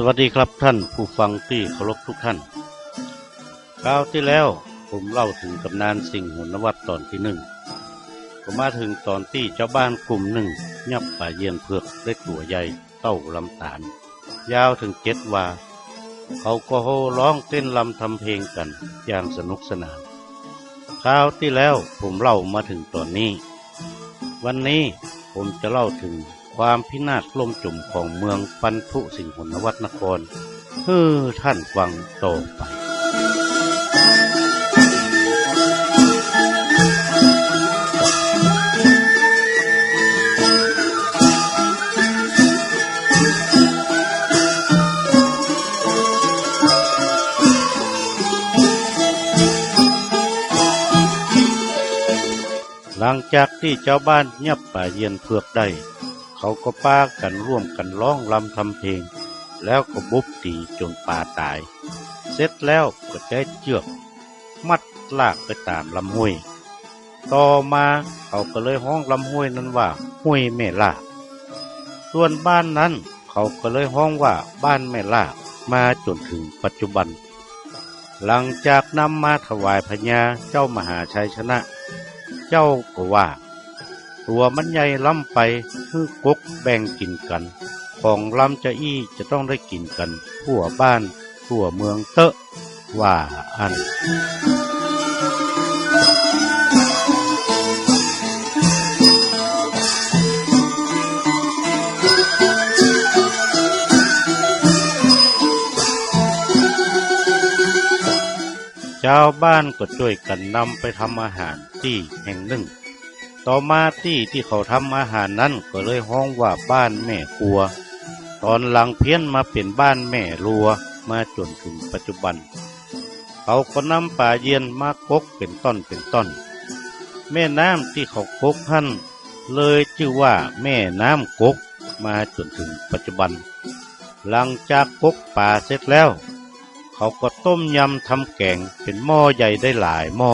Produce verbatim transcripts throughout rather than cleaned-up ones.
วัสดีครับท่านผู้ฟังตี้เคารพทุกท่าน คราวตี้แล้วผมเล่าเถิงต๋ำนานสิงหนวัตรต๋อนตี้นึ่ง ก็มาเถิงต๋อนตี้จาวบ้านกุ่มนึ่งยับป๋าเยียนเผือกได้ตั๋วใหญ่เต้าลำต๋าล ยาวเถิงเจ็ดวา เขาก็โห่ฮ้องเต้นรำทำเพลงกั๋นอย่างสนุกสนาน คราวตี้แล้วผมเล่ามาเถิงต๋อนนี้ วันนี้ผมจะเล่าเถิงความพินาศล่มจ๋มของเมืองปันธุสิงหนวัตรนคร หื้อท่านฟังต่อไป หลังจากตี้จาวบ้านยับป๋าเยียนเผือกได้ เขาก็ปากั๋นร่วมกั๋นฮ้องรำทำเพลง แล้วก็บุบตี๋จ๋นป๋าต๋าย เสร็จแล้วก็ใจ๊เจื้อกมัดลากไปต๋ามลำห้วย ต่อมาเขาก็เลยฮ้องลำห้วยนั้นว่าห้วยแม่ลาก ส่วนบ้านนั้นเขาก็เลยฮ้องว่าบ้านแม่ลาก มาจ๋นเถิงปัจจุบัน หลังจากนำมาถวายพญาเจ้ามหาชัยชนะ เจ้าก็ว่า ตั๋วมันใหญ่ล้ำไป หื้อกกแบ่งกิ๋นกั๋น ของลำจาอี้จะต้องได้กิ๋นกั๋นทั่วบ้านทั่วเมืองเต๊อะ ว่าอั้น จาวบ้านก็จ้วยกั๋นนำไปทำอาหารตี้แห่งนึ่ง ต่อมาตี้ตี้เขาทำอาหารนั้นก็เลยฮ้องว่าบ้านแม่ครัว ต๋อนหลังเพี้ยนมาเป๋นบ้านแม่ลัว มาจ๋นเถิงปัจจุบัน เขาก็นำป๋าเยียนมากกเป๋นต้อนเป๋นต้อน แม่น้ำตี้เขากกหั้นเลยจื้อว่าแม่น้ำกก มาจ๋นเถิงปัจจุบัน หลังจากกกป๋าเสร็จแล้ว เขาก็ต้มยำทำแก๋งเป๋นหม้อใหญ่ได้หลายหม้อ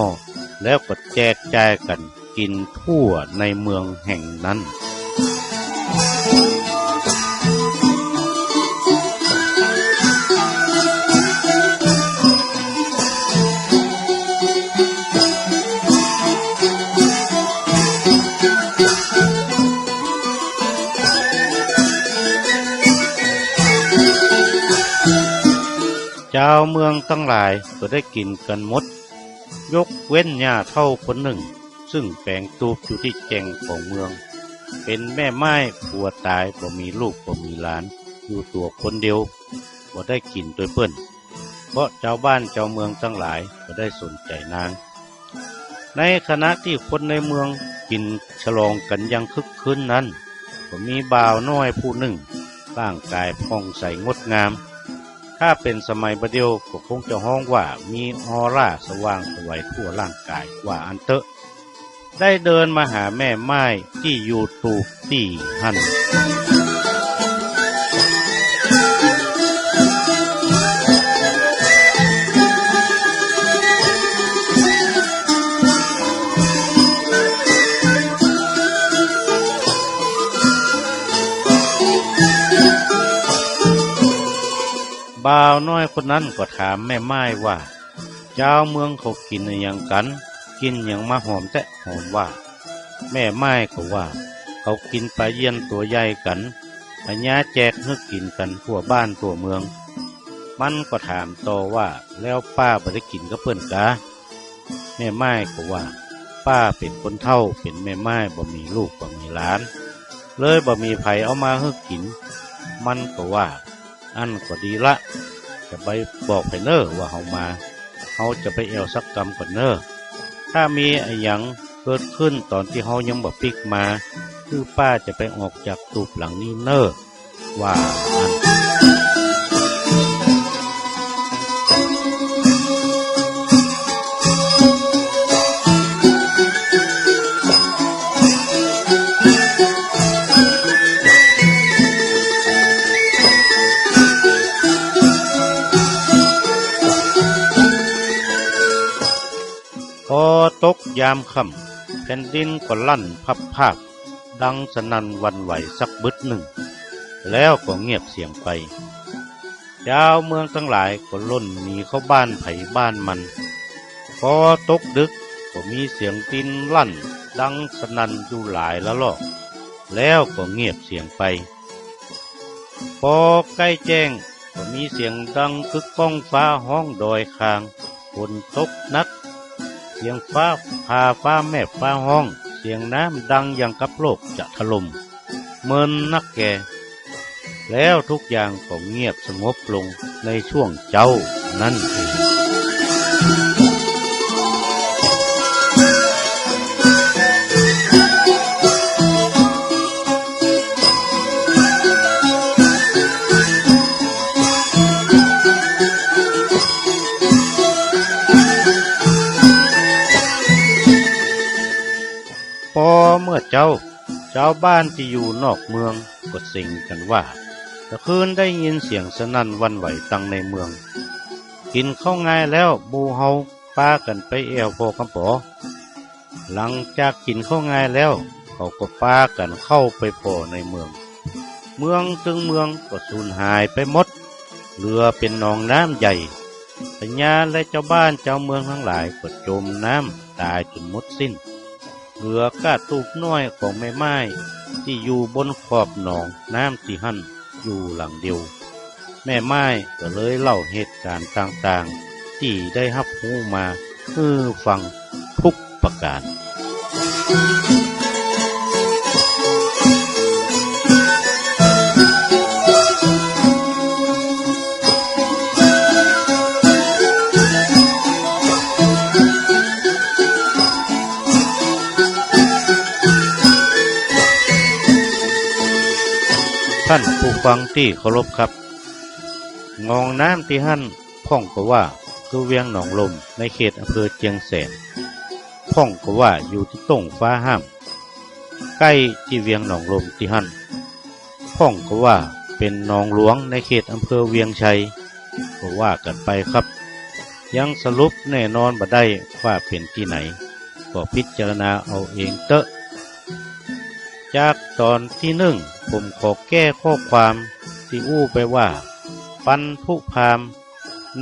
แล้วก็แจกจ่ายกั๋นกิ๋นทั่วในเมืองแห่งนั้น จาวเมืองตังหลายก็ได้กิ๋นกั๋นหมด ยกเว้นย่าเฒ่าคนนึ่ง ซึ่งแป๋งตูบอยู่ตี้แจ่งของเมือง เป๋นแม่ม่ายผัวต๋ายบ่มีลูกบ่มีหลาน อยู่ตั๋วคนเดียว บ่ได้กิ๋นตวยเปิ้น เพราะจาวบ้านจาวเมืองตังหลายบ่ได้สนใจ๋นาง ในขณะตี้คนในเมืองกิ๋นฉลองกั๋นอย่างคึกคื้นนั้น ก็มีบ่าวน้อยผู้นึ่ง ร่างก๋ายผ่องใสงดงาม ถ้าเป๋นสมัยบ่าเดี่ยวก็คงจะฮ้องว่ามีออร่าสว่างไสวทั่วร่างก๋ายว่าอั้นเต๊อะ ได้เดินมาหาแม่ม่ายตี้อยู่ตูบตี้หั้น บ่าวน้อยคนนั้นก็ถามแม่ม่ายว่า จาวเมืองเขากิ๋นอะหยังกั๋น กิ๋นหยังมาหอมแต๊หอมว่า แม่ม่ายก็ว่า เขากิ๋นป๋าเยียนตั๋วใหญ่กั๋น พญาแจกหื้อกิ๋นกั๋นทั่วบ้านทั่วเมือง มันก็ถามต่อว่า แล้วป้าบ่ได้กิ๋นกับเปิ้นกา แม่ม่ายก็ว่า ป้าเป๋นคนเฒ่า เป๋นแม่ม่ายบ่มีลูกบ่มีหลาน เลยบ่มีใผเอามาหื้อกิ๋น มันก็ว่า อั้นก็ดีละ จะไปบอกใผเน่อว่าเฮามา เฮาจะไปแอ่วสักกำก่อนเน่อ ถ้ามีอะหยังเกิดขึ้นต๋อนตี้เฮายังบ่ปิ๊กมา คือป้าจะไปออกจากตูบหลังนี้เน่อ ว่าอั้น พอตกยามค่ำ แผ่นดินก็ลั่นพับพาบ ดังสนั่นหวั่นไหวสักบึดนึ่ง แล้วก็เงียบเสียงไป จาวเมืองตังหลายก็ล่นหนีเข้าบ้านใผบ้านมัน ปอตกดึกก็มีเสียงตีนลั่นดังสนั่นอยู่หลายละลอก แล้วก็เงียบเสียงไป ปอใก้แจ้งก็มีเสียงดังกึกก้องฟ้าฮ้องดอยคาง ฝนตกหนัก เสียงฟ้าผ่าฟ้าแมบฟ้าฮ้อง เสียงน้ำดังอย่างกับโลกจะถล่ม เมินนักแก แล้วทุกอย่างก็เงียบสงบลงในช่วงเจ๊านั้นเอง ปอเมื่อเจ๊า จาวบ้านตี้อยู่นอกเมืองก็เซ็งกั๋นว่า ตะคืนได้ยินเสียงสนั่นหวั่นไหวตังในเมือง กิ๋นข้าวงายแล้ว หมู่เฮาปากั๋นไปแอ่วผ่อกำปอ หลังจากกิ๋นข้าวงายแล้ว เขาก็ปากั๋นเข้าไปผ่อในเมือง เมืองตึงเมืองก็สูญหายไปหมด เหลือเป๋นหนองน้ำใหญ่ พญาและจาวบ้านจาวเมืองตังหลายก็จมน้ำต๋ายจ๋นหมดสิ้น เหลือก้าตูบน้อยของแม่ม่ายตี้อยู่บนขอบหนองน้ำตี้หั้นอยู่หลังเดียว แม่ม่ายก็เลยเล่าเหตุก๋ารณ์ต่างๆ ตี้ได้ฮับฮู้มาหื้อฟังทุกประก๋าน ท่านผู้ฟังตี้เคารพครับ หนองน้ำตี้หั้น พ่องก็ว่าคือเวียงหนองลมในเขตอำเภอเจียงแสน พ่องก็ว่าอยู่ตี้ต้งฟ้าห้าม ใก้ตี้เวียงหนองลมตี้หั้น พ่องก็ว่าเป๋นหนองหลวงในเขตอำเภอเวียงชัย ก็ว่ากั๋นไปครับ ยังสรุปแน่นอนบ่ได้ว่าเป๋นตี้ไหน ก็พิจารณาเอาเองเต๊อะ จากต๋อนตี้นึ่ง ผมขอแก้ข้อความตี้อู้ไปว่า ปันธุพราหมณ์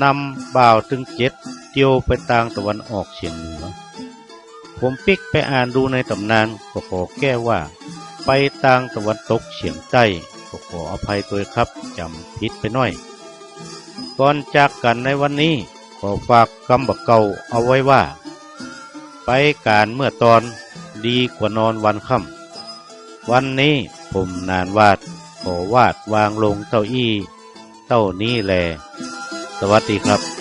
นำบ่าวตึงเจ็ดเตียวไปตางตะวันออกเฉียงเหนือ ผมปิ๊กไปอ่านดูในต๋ำนาน ก็ขอแก้ว่า ไปตางตะวันตกเฉียงใต้ ก็ขออภัยตวยครับ จ๋ำผิดไปหน้อย ก่อนจากกั๋นในวันนี้ ขอฝากกำบ่าเก่าเอาไว้ว่า ไปก๋านเมื่อตอน ดีกว่านอนวันค่ำ วันนี้ผมหนานหวาด ขอวาดวางลงเต้าอี้ เต้านี้แล สวัสดีครับ